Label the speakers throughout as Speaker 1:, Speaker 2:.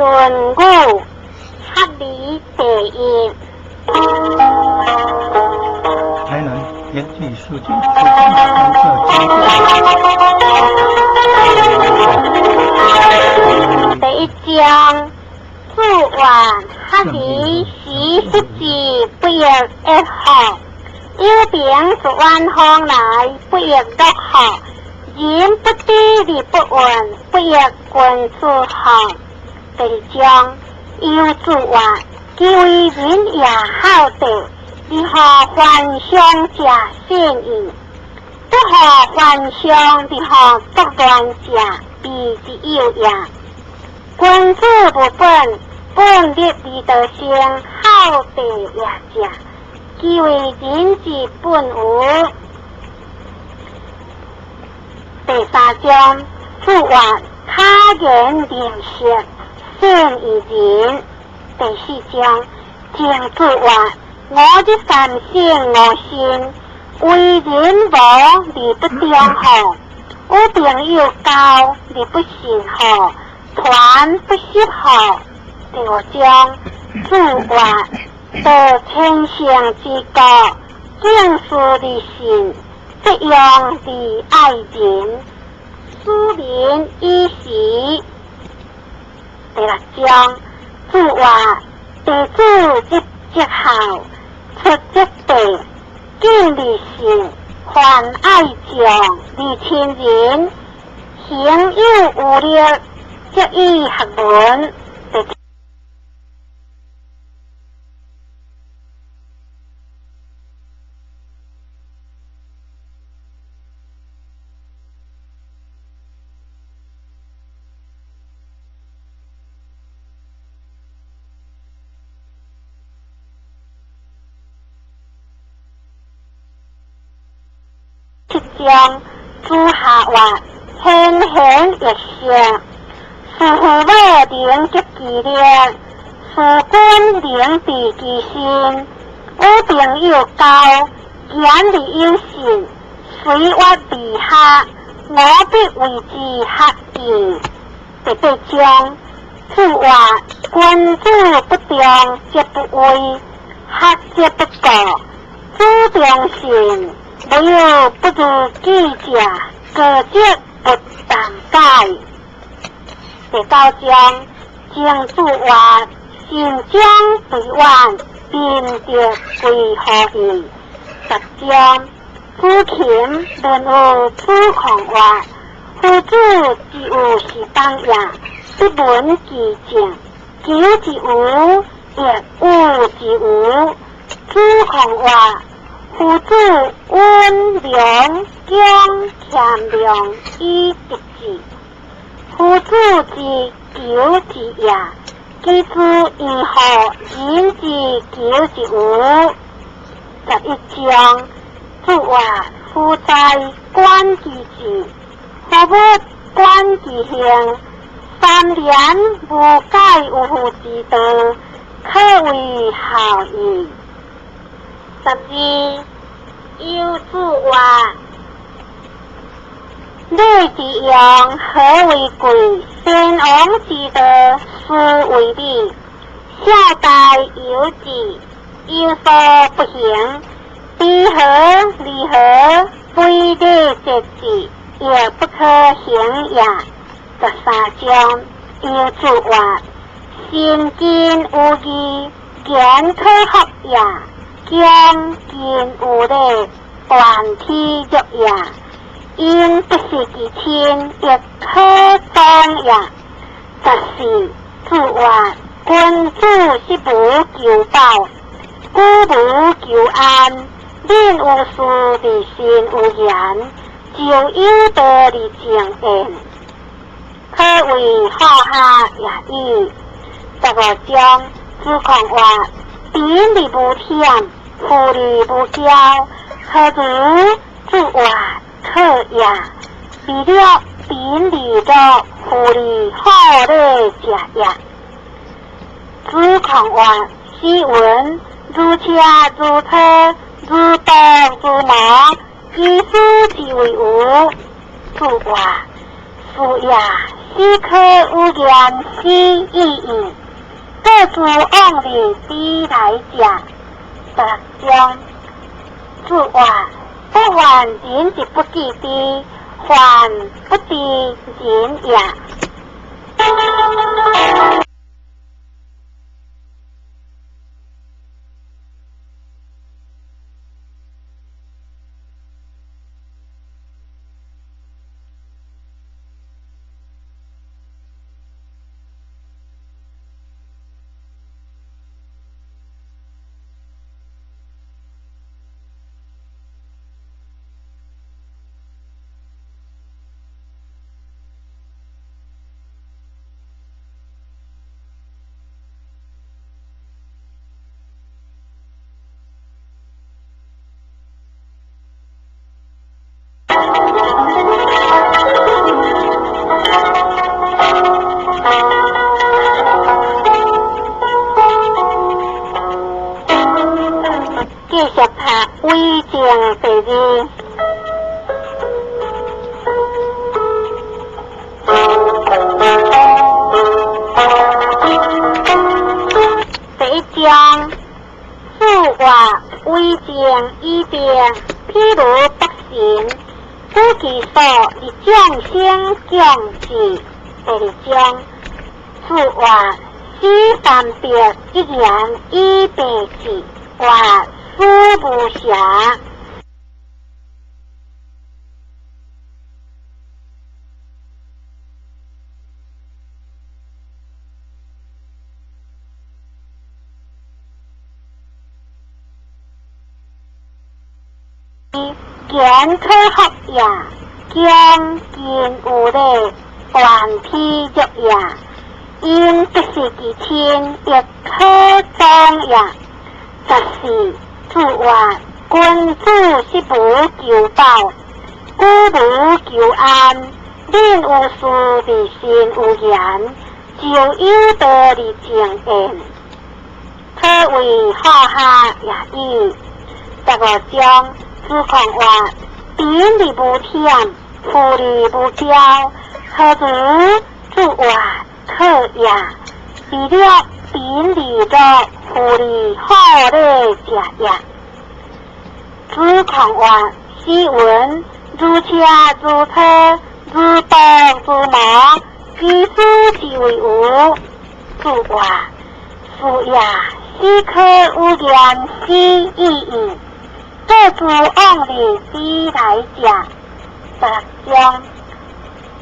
Speaker 1: 論語》學而第一。
Speaker 2: 台南研具书局出版社
Speaker 1: 第一章，子曰：學而時習之，不亦說乎？有朋自遠方來，不亦樂乎？人不知而不愠，不亦君子乎？第二章，游子曰：其為人也孝道，而後凡上者善矣。不好凡上，而後作亂者，非之有也。君子務本，本立而道生，孝道也者，其為人之本乎？第三章，子曰：巧言令色，鮮矣仁。第四章，曾子曰：吾日三省吾身，為人無而不忠乎？與朋友交而不信乎？傳不習乎？第五章，子曰：得千乘之國，敬事而信，節用而愛人，使民以時。第六章，子曰：弟子入則孝，出則弟，敬而信，泛愛眾而親仁，行有餘力，則以學文。第七章，子夏曰：先賢益圣，事父母能及其力，事君能治其身。與朋友交，言而有信，隨悅而學，吾必為之學矣。第八章，子曰：君子不重則不威，學則不固。子重信，無有不如己者，過則不憚改。第九章，曾子曰：善將非遠，民德歸乎矣。十章，子禽問於子貢曰：夫子之有是邦也，不聞其政，求之無，亦惡之無。子貢曰：夫子溫良恭儉讓以得志，夫子之求之也，其知云何人之求之无？11章，子曰：夫财观其志，夫物观其行，三年无改有父之道，可谓孝矣。12，有子曰：禮之用，和為貴；先王之道，斯為美。孝大有志，有所不行；知和離合，非禮節制，亦不可行也。13章，有子曰：身近有義，言可復也；恭敬有禮，斷體辱也。應不失其親，亦可當也。14，子曰：君子食無求飽，居無求安，敏有事而身有言，就有道而靜焉，可謂好學也已。15章，子貢曰：貧而無諂，富而無驕，何如？子曰：可也。未了，貧而樂，富而好禮者也。子貢曰：斯文，如車如車，如刀如矛，其斯之謂無？子曰：是也，死可有言死意义，各自往日之来者。十六章，子曰：不患人之不己知，患不知人也。继续读伪证第二。第一章，子曰：伪证已定，譬如北神，古其所以众生共济。第二章，子曰：此三别一言以蔽之，曰思无暇。言可学也，将近有礼，万体育也。因不是其亲，亦可忠也。十四，子曰：君子十无求饱，久无求安。人有事而身有言，就有道而静言，可谓好下也已。十五章，子贡曰：贫而无諂，富而无骄，何如？子曰：可也。为了贫而乐，富而好礼者也。子贡曰：斯文如车如车，如刀如矛，其斯之谓无？子曰：是也。死可有言死意义，各自往日之来者。十六章，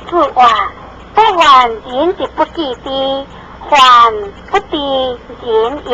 Speaker 1: 子曰：不患人之不己知，患不知人也。